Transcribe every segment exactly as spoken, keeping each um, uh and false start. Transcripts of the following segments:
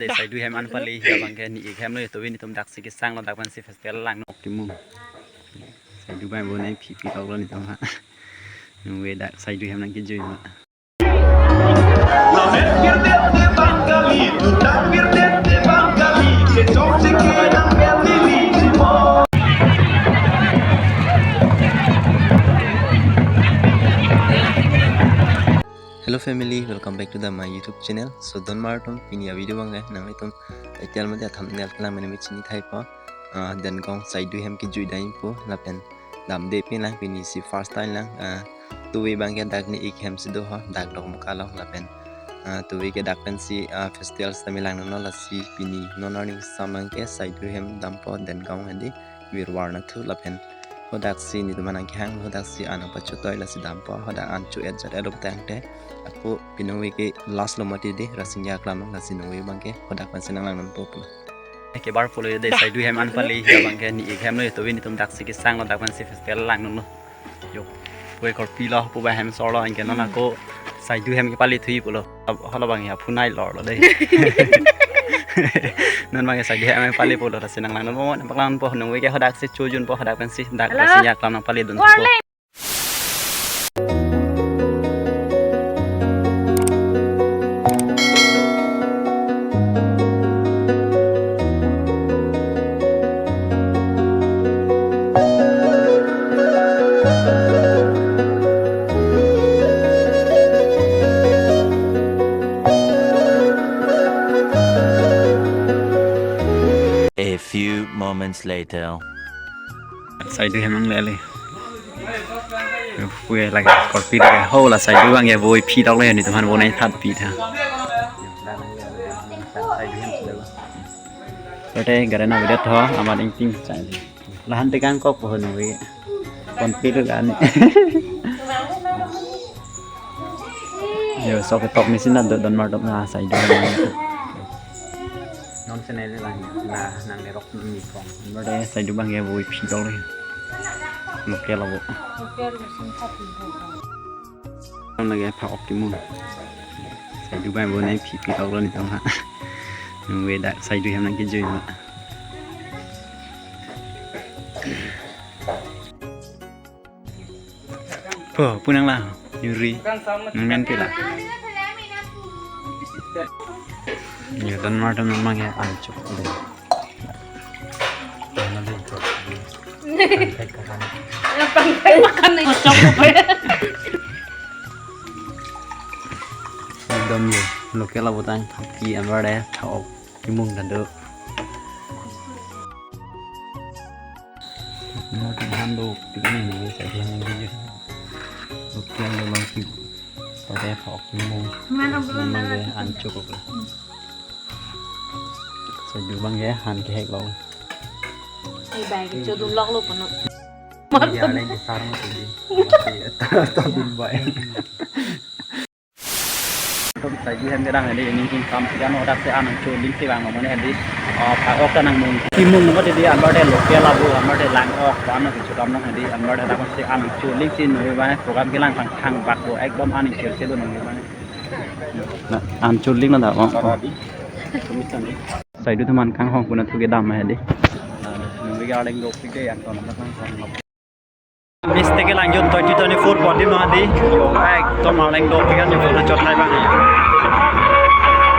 Dei, Saidu hem an pale, abang ke ne-ik hem lo, to netum daksi kesang lo, dak pensi festival lang no. Kimu. Saidu abang bo nangphi pi tok lo netum ha. Nungve dak Saidu hem nangkejui ma. Hello family, welcome back to the my YouTube channel. So don martum, pini a-video abang ke nanglitum title mate thumbnail kelang mene chini thaipo. Ah, Dengaon Saidu hem kejui dam po lapen damde pin lang, pini si first time lang. Ah, tuve abang ke dak ne-ik hem si do ho, dak Dokmoka along lapen, ah, tuve ke dak pensi, ah, festival sitame lang no, lasi pini non arni samang ke Saidu hem dampo Dengaon hedi, Virwar nathu lapen hadak si netum aphan nangkehang, hadak si anang pachotoi lasi dampo, hadak an cho-et jat-et lo tangte. Ako pini nungve ke last lo mati dei, Rasinja aklam, lasi nungve abang ke hadak pensi nanglang non po pulo. Ekebar pulo dei, Saidu hem an pale, abang ke ne-ik hem lo, to netum daksi kesang lo, dak pensi festival lang no. Yo, kue korpi lo, pu ba hem sor lo, anke non ako Saidu hem kepale thui pulo. Ab-, holo abang ya, phunai lor lo dei. Non abang ya Saidu hem pale pulo, lasi nanglang non po, nangpaklang po, nungve ke hadak si chojun po, hadak pensi, dak Halo? Pensi ya, aklam nangpale dun po. Warning. A few moments later. Saidu hem nangle le. Puya lake, korpi lake. Ho la Saidu abang ya bo phi tok le, netum aphan bo nangthan pi tha. Lote gari na bidet ho, amat ingting chai. Lahan tekang kok po nungve. Konpi lo kan. Yo, sok ketok ni sina do don martum na Saidu. Non sene le lang na nang lerok ni kong. Bade Saidu abang ya bo phi tok le. Local abo. Local mesin satu. Lake pha-ok kimu. Saidu abang bo nangphi pi tok lo netum ha. Nungve dak Saidu hem nangkejui ma. Po, pu nang la, Yuri. Nang men pi la. Yo, don martum abang ya an cho-ok dei. Makan nih. Ekdom yo, local abo tang thaki amar dei thok. Kimung ta do. Mo tu han do, tiga ni ni saya dia ni dia. Oke, lo lang ki. Pada thok kimung. Mana belum? Memang dia hancur kok. Saidu abang ya, han kehek lo. Eh, baik, chodun lok lo pano. Iya, ada yang besar mah tadi. Tapi, tapi, tapi, baik. Tum Saidu hem kedang hedi, ning king kam sigan odak si an nangcholing si vang mane hedi. Oh, pha-ok ta nangmung. Kimung mane hedi, anbar de local abo, anbar de lang-ok, anbar de chukam nang hedi, anbar de dak si an nangcholing si noi ba program kelang pangthang bak bo, ekdom an nangchir si do noi ba. Na, an choling na da, oh, oh. Saidu teman kanghong kuna thu kedam hedi. Nungve arleng dopik de yang ton na kanghong. Miss te kelang jun twenty twenty-four pon dim no hedi. Ekdom arleng dopik an yo photo chot thai abang.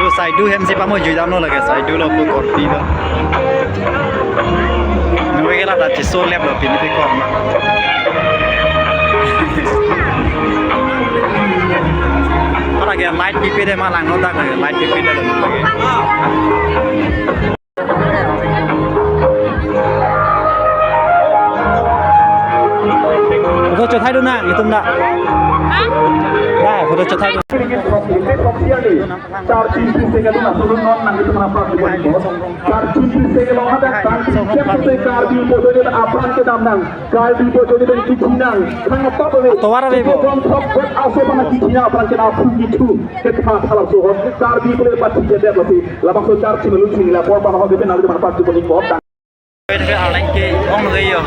Yo Saidu hem si pamo jui dam lo lake, Saidu lo pu korpi lo. Nungve ke la ta chiso lep lo pini pi kong. Para ke light pipe de ma lang no dak lake, light pipe de lo lake. Photo chot thai do na, itum da. Hah? Da, photo chot thai do. Char chin pi se ke do na, solo non nang itum na pa. Char chin pi se ke lo ada kan, siap se Karbi bodo de apran kedam nang. Karbi bodo de kithi nang. Khang apa boleh? Tovar ave bo. Bom thok bot aso pana kithi nang apran kedam phu kithu. Ketha thalap so hon, Karbi pule pati jadep lapi, labangso char chimelu chini la por pama hoge pe nang di mana pati puni kop dan. Arleng ke ong lo yo.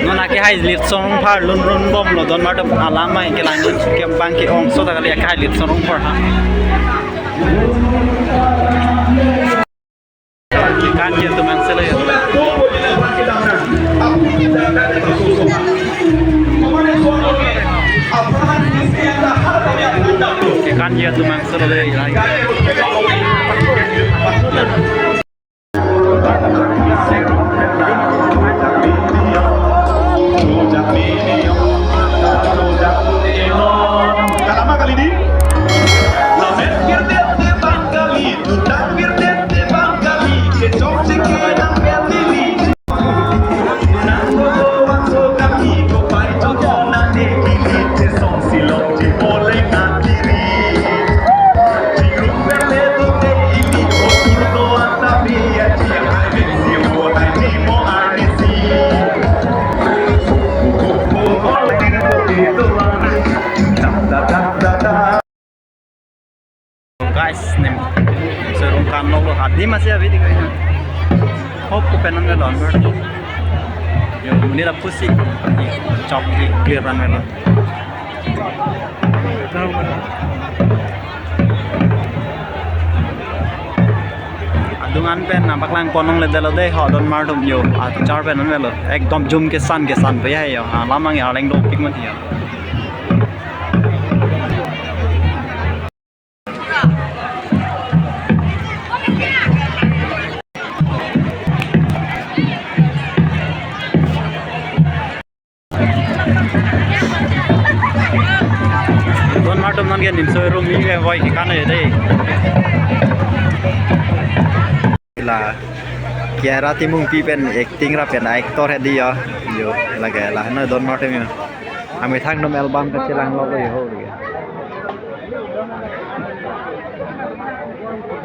Non ake Hai, Litsong Rongphar lun run bomlo, don martum alam mai kelang dun, kem bang ke-ong so ta kali, hai, Litsong Rongphar ha. Kan dia tu mang selo ya. Kan dia tu mang selo deh, ya. Kalama kali di. Lamen girdet de Bangali, tutang girdet de Bangali, kechok chike nang berlili. Nang go go wang so kami, ko pai to ko nang de kili, chesong silong di pole nang diri. Chingrum berle do te ili, ko tur do atabi, ya chi ai ben si mo tai ni mo ai ni si. Guys, nem. Sorong kan lo lo hadi masih abi di kaya. Hop ko penan na don ber. Yo, muni la pusi. Chok di clear ran melo. Adung an pen na paklang ponong le delo deh, ho don martum yo. Achar pen an melo. Ekdom jum kesan kesan pe ya yo. Ha, lamang ya leng dopik mati ya. Don martum non ke nimso room ni ke voi ke kan deh. La Kiara Timungpi pen acting ra pen actor hedi ya. Yo, lake la no don martum yo. Amethang nom album kachelang lo lo yo ho.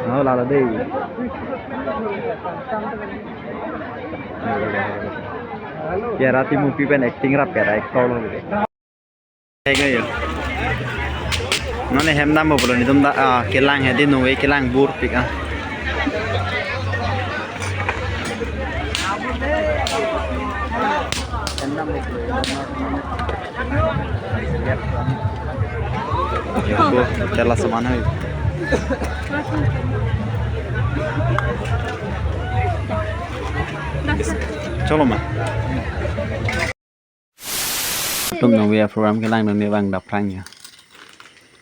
No, la la deh. Kiara Timungpi pen acting ra pen actor lo. Hega yo. None hem dam bo pulo netum ta, ah, kelang hedi nove kelang bur pik ah. Hem dam bo pulo. Yo, bo, tela saman hai. Cholo ma. Tum nang via program kelang dun ni bang daphrang ya.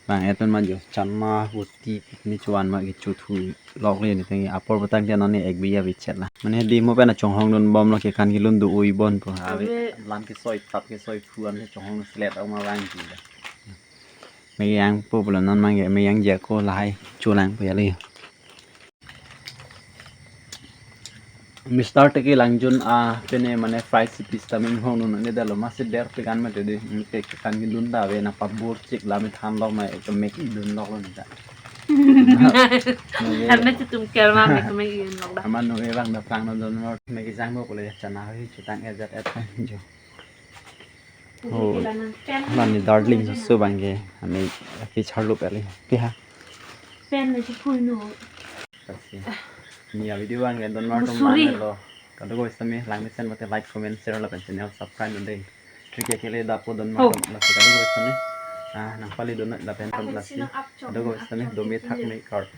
Bang etun ma jo chama huti ni chuan ma ke chuthu lok le ni teng apor butang dia nani ek biya bichet la. Mane di mo pen achonghong dun bom lo ke kan kelun do ui bon po. Ave lan ke soi tap ke soi phuan ke chonghong slet ma bang ji. Me yang po pulo non mang ke me yang ja ko lahai chulang po ya le. Mister Teki Langjun a pene mane fry sipis ta ming hong nun ne dalo masi der pe kan mate de, ke kan kelun ta ave na pabur chik la me than lok ma ek mek idun lok lo ni ta. Hemme chitum ker ma mek mek idun lok da. Aman no e bang daphrang no don mor me ki jang mo kule chana hi chutang e jat et kan jo. Oh, lani darling so bang ke, ani pi charlo peli. Pi ha. Pen na chipui no. Kasi. Ni a video bang ke don mar don Suri. Lo. Kado ko istami lang ni sen mate like, comment, share lapen channel subscribe dun dei. Trick ya kele dapo don mar. Oh. Don lasi kado ko istami. Ah, nang pali don lapen don lasi. Kado ko istami domi thak me card.